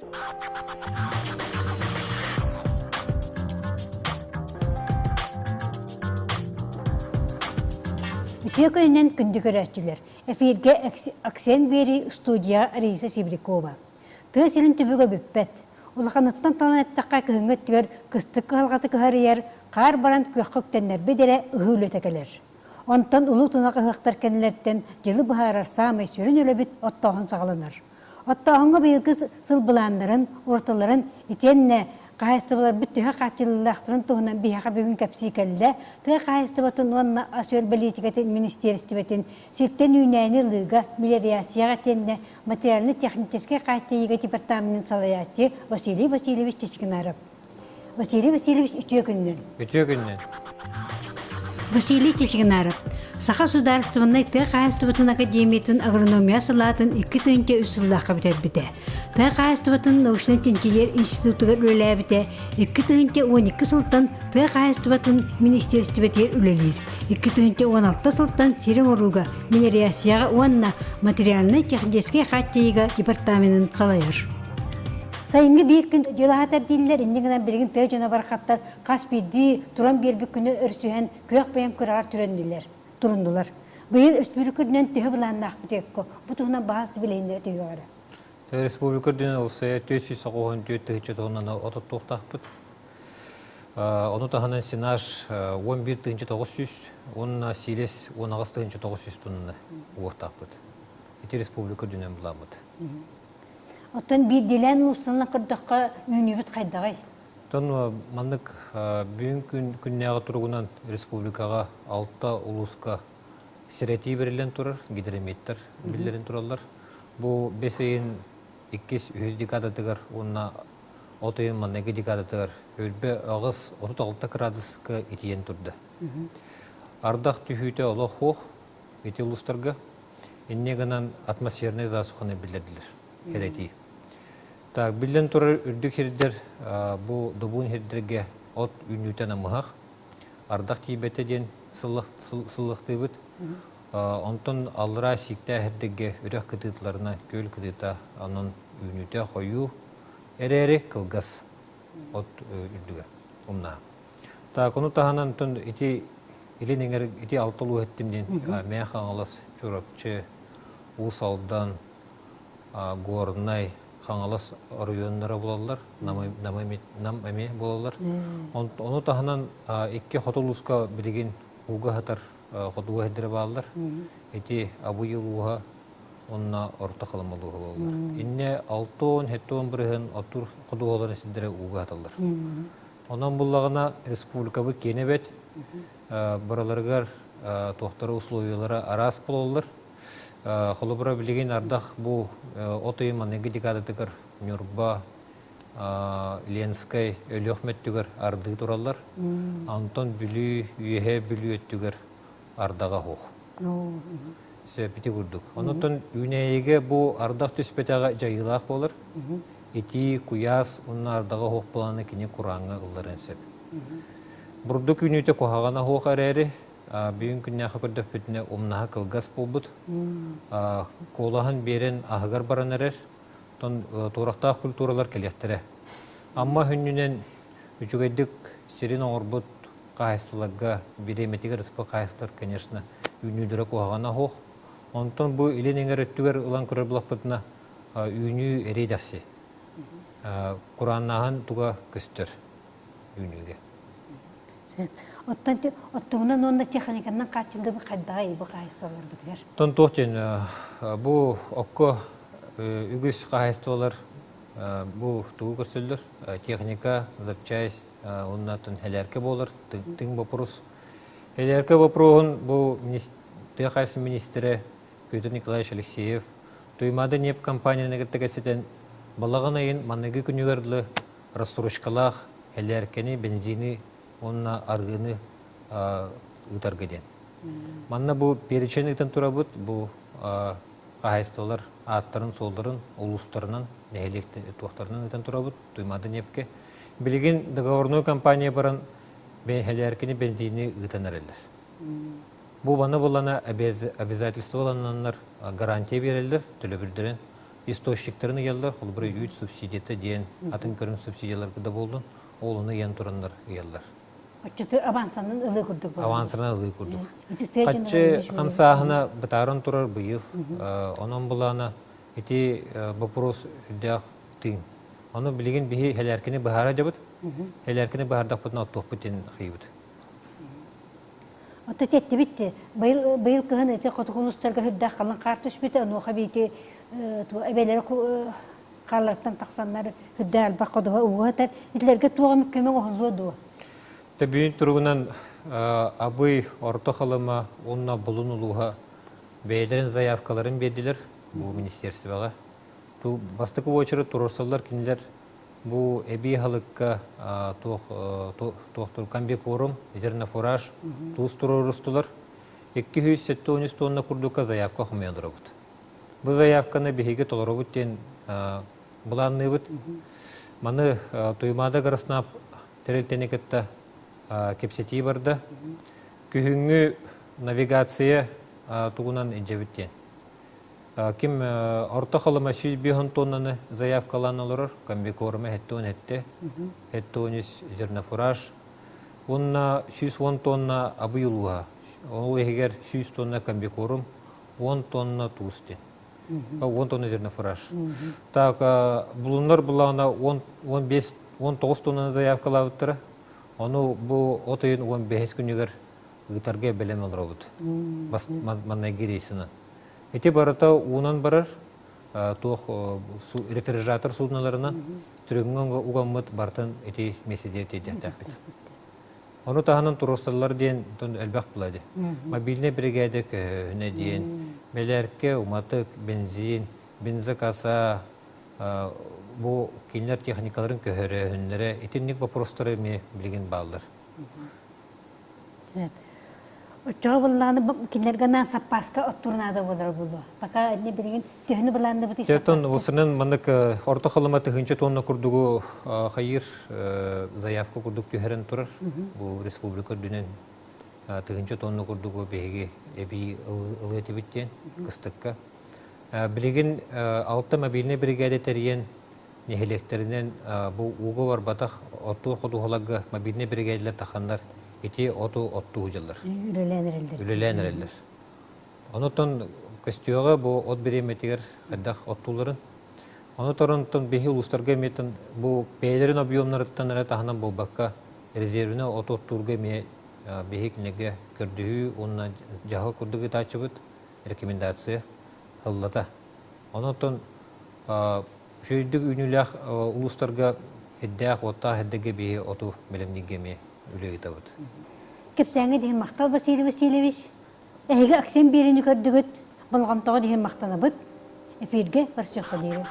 Үтүө күнүнэн күндү көрөөччүлэр! Эфиргэ Аксен биэрии студия Раиса Сибирякова. Тыа сирин түбүгэ бүппэт. Улаханыттан талан эттэххэ кыһыҥҥы өттүгэр кыстык кыһалҕата кыһарыйар, хаар баран күөххэ үктэннэрбит эрэ ыһыы үлэтэ кэлэр. Онтон улуу тунах ыһыахтар кэннилэриттэн дьылы быһаарар саамай сүрүн үлэбит оттооһун саҕаланар. Оттооһуҥҥа быйылгы сыл былааннарын, уратыларын итиэннэ хаһаайыстыбаларбыт төһө хааччыллыылаахтарын туһунан биһиэхэ бүгүн кэпсии кэллэ Тыа хаһаайыстыбатын уонна ас-үөл бэлиитикэтин министиэристибэтин сиртэн үүнээйини ылыыга, мелиорацияҕа итиэннэ материально-техническэй хааччыйыыга департаменын салайааччы Василий Васильевич Чичигинаров. Василий Васильевич, үтүө күнүнэн! Үтүө күнүнэн! Василий Чичигинаров, Саха судаарыстыбаннай тыа хаһаайыстыбатын академиятын агрономия салаатын 2 3 сыллаахха бүтэрбитэ. Тыа хаһаайыстыбатын научнай-чинчийэр институтугар үлэлээбитэ, 2012 сылтан тыа хаһаайыстыбатын министиэристибэтигэр үлэлиир. 2016 сылтан сири оҥорууга, мелиорацияҕа уонна материальнай-техническэй хааччыйыыга департаменын салайар. Сайыҥҥы биир күн дьылаһатар дииллэр, инньэ гынан билигин тыа дьоно барахаттар хас биирдии туран биэрбит күнү өрүсүһэн күөх бэйэм күрэҕэр түрөннүлэр, туруннулар. Быйыл республика үрдүнэн төһө былааннаахпыт экко бу туһунан баһаас билиһиннэрэ түһүөҕэ. Республика үрдүнэн улсая 494 тыһыынча туһунан ототтуохтаахпыт. Ону таһынан сенаж 11 тыһыынча 900 уонна сиилэс 18 тыһыынча 900 тонна уохтаахпыт. Ити республика үрдүнэн былааммыт. Оттон биирдиилээн улуустарынан көрдөххө, үүнүүбүт хайдаҕый? Оттон маннык бүгүн күн күннээҕи туругунан республикаҕа алта улууска сирэтии бэриллэн турар, гидрометтэр биллэрин тураллар. Бу бэс ыйын иккис, үһүс декадатыгар уонна от ыйын маҥнайгы декадатыгар өлбө аҕыс 36 кыраадыска итийэн турда. Ардах түһүүтэ олох суох ити улуустарга. Инньэ гынан атмосфернай засуханы биллэрдилэр эрэтии. Так, биллэн турар үрдүк сирдэр бу добуун сирдэргэ от үүнүүтэ намыһах, ардах тиийбэтэ диэн сыллахтыыбыт. Онтон аллараа сииктээх сирдэргэ үрэх кытыытыларына күөл кытыыта онон үүнүүтэ хойуу эрээри кылгас от үрдүгэ умнаһа. Так, ону таһынан онтон ити илин эҥэр ити алта улуу эттим диэн Мэҥэ Хаҥалас, Чурапчы, Уус Алдан, Горнай, Хаҥалас оройуоннара буолаллар, Нам эмиэ буолаллар. Ону таһынан икки хоту улууска билигин ууга сытар хотугу сирдэрэ бааллар. Ити Абый улууһа уонна Орто Халыма улууһа буолаллар. Иннэ 60-70 бырыһын оттуур ходуһаларын сирдэрэ ууга сыталлар. Онон буллаҕына республикабыт киэнэ эбэт, барыларыгар туохтара условиялара араас буолаллар. Холобура билигин ардах бу от ыйын маныгы декадатыгар Ньурба, Ленскэй, Өлүөхмэ өттүгэр ардыы тураллар. Онтон Бүлүү, Үөһээ Бүлүү өттүгэр ардаҕа суох. Сөп ити курдук. Онон үүнээйигэ бу ардах түспэтэҕэ дьайыылаах буолар. Итии, куйаас уонна ардаҕа суох буолана кини курааҥҥа ылларыан сөп. Бурдук үүнүүтэ куһаҕана суох эрээри, бүгүн күннээххэ көрдөхпүтүнэ умнаһа кылгас буолбут. Куолаһын биэрэн аһыгар баран эрэр. Оттон туорахтаах культуралар кэлиэхтэрэ. Амма хүннүнэн үчүгэйдик сирин оҥорбут хаһаайыстыбаларга бириэмэтигэр ыспыт хаһаайыстыбалар, конечно, үүнүүлэрэ куһаҕана суох. Онтон бу илин эҥэр өттүгэр ылан көрөр булаппытына үүнүү эриэдэхси. Курааннааһын туга көстөр үүнүүгэ. Оттон оттугунан уонна техниканан хааччыллыбыт хайдаҕай бу хаһаайыстыбаларбытыгар? Оттон туох диэн бу окко үгүс хаһаайыстыбалар бу тугу көрсөллөр? Техника, запчасть уонна хэлээркэ буолар тыҥ боппуруос. Хэлээркэ боппуруоһун бу тыа хаһаайыстыбатын министрэ Петр Николаевич Алексеев Туймаада ньиэп компанияны кытта кэпсэтэн балаҕан ыйын маныгы күнүгэр дылы рассрочкалаах хэлээркэни, бензини уонна арыгыны ыытарга диэн. Манна бу перечень ыытан турабыт, бу хаһаайыстыбалар ааттарын-суолларын улуустарынан, нэһилиэк туохтарынан ыытан турабыт Туймаада ньиэпкэ. Билигин договорной компания баран хэлээркэни, бензини ыытан эрэллэр. Бу баны булана обязательство ылананнар гарантия биэрэллэр, төлөбүрдэрин. источниктарын ыйаллар, холобура үүт субсидията диэн атын көрүҥ субсидияларга да буоллун, ол ону ыйан тураннар ыйаллар. Оччоту авансанан ылыы курдук буолар. Авансанан ылыы курдук. Хаччы хамсааһына бытааран турар быйыл. Онон булаана ити вопрос үрдээх тыын. Ону билигин биһи хэлээркини быһаара дьабыт. Хэлээркини быһаардахпытына оттуохпут диэн хыйбыт. Ото теттибит быйыл быйыл кыһын ити хотугу улуустарга үрдээх халыҥ хаар түспүтэ, онуоха биити эбэлэри хааллартан тахсаннар үрдээх элбэх ходуһа ууга Итилэргэ туох эмит көмө оҥоһуллуо дуо? Тэбүүн туругунан Абый, Орто Халыма уонна Булун улууһа бэйэлэрин заявкаларын биэрдилэр бу министерствоҕа. Бастакы очередь туруорсаллар кинилэр бу эбии аһылыкка туох туохтур комбикорм, зернофураж, туус туруорустулар. 273 тонна курдукка заявка хомуйан турабыт. Бу заявканы биһиги толоробут диэн былаанныыбыт. Маны Туймаада Гороснап тэрилтэни кытта кэпсэтии барда. Күһүҥҥү навигация тугунан илдьэбит диэн. Ким орто халыма 105 тоннаны заявкалаан олорор, комбикорма 77, 73 зернофураж, уонна 110 тонна абый улууһа, ол иһигэр 100 тонна комбикорм, 10 тонна туус диэн. 10 тонна зернофураж. Так, булуннар буллаҕына 15 19 тоннаны заявкалаабыттара. Ону бу от ыйын 15 күнүгэр ыытарга бэлэм олоробут. Маннайгы рейсынан. Ити барыта уунан барар, туох рефрижератор судноларынан түрүҥҥэ угаммыт барытын ити миэстэтигэр тиэрдиэхтээхпит. Ону таһынан туруорсаллар диэн элбэх була ди. Мобильнай биригээдэ көһөһүнэ диэн, бэлээркэ, уматык, бензин, бензокоса, бу кинилэр техникаларын көһөрөөһүннэрэ итинник вопростары эмиэ билигин бааллар. Оччоҕо былааны кинилэргэ анаан саппааска оттуур наада буолара буолуо. Пока инне билигин төһөнү былаанныбытый саппааска? Осынан маннык орто халыма тыһыынча тонна курдугу хайыр заявка курдук түһэрэн турар. Бу республика үрдүнэн тыһыынча тонна курдугу биһиги эбии ылыа этибит диэн кыстыкка. Билигин алта мобильнай биригээдэ тэрийэн нэһилиэктэринэн бу ууга барбатах оттуур ходуһаларга мобильнай биригээдэлэр таханнар ити оту оттуу сылдьаллар. Үлэлээн эрэллэр. Үлэлээн эрэллэр. Онутон көстүөҕэ бу от бириэмэтигэр хайдах оттууларын. Ону торонтон биһи улуустарга эмиэтин бу бэйэлэрин объемнарыттан эрэ таһынан буолбакка резервини от оттуурга эмиэ биһи кинигэ көрдөһүү уонна дьаһал курдук ыытааччыбыт рекомендация ыллата. Онон үчүгэйдик үүнүүлээх улуустарга ирдээх уоттаах эрдэгэ биһи оту бэлэмнииргэ эмиэ үлэ ыытабыт. Кэпсээҥҥэ диһин махтал Василий Васильевич. Эһиги Аксен биэриини көрдүгүт, болҕомтоҕо диһин махтанабыт. Эфиргэ көрсүөххэ диэри.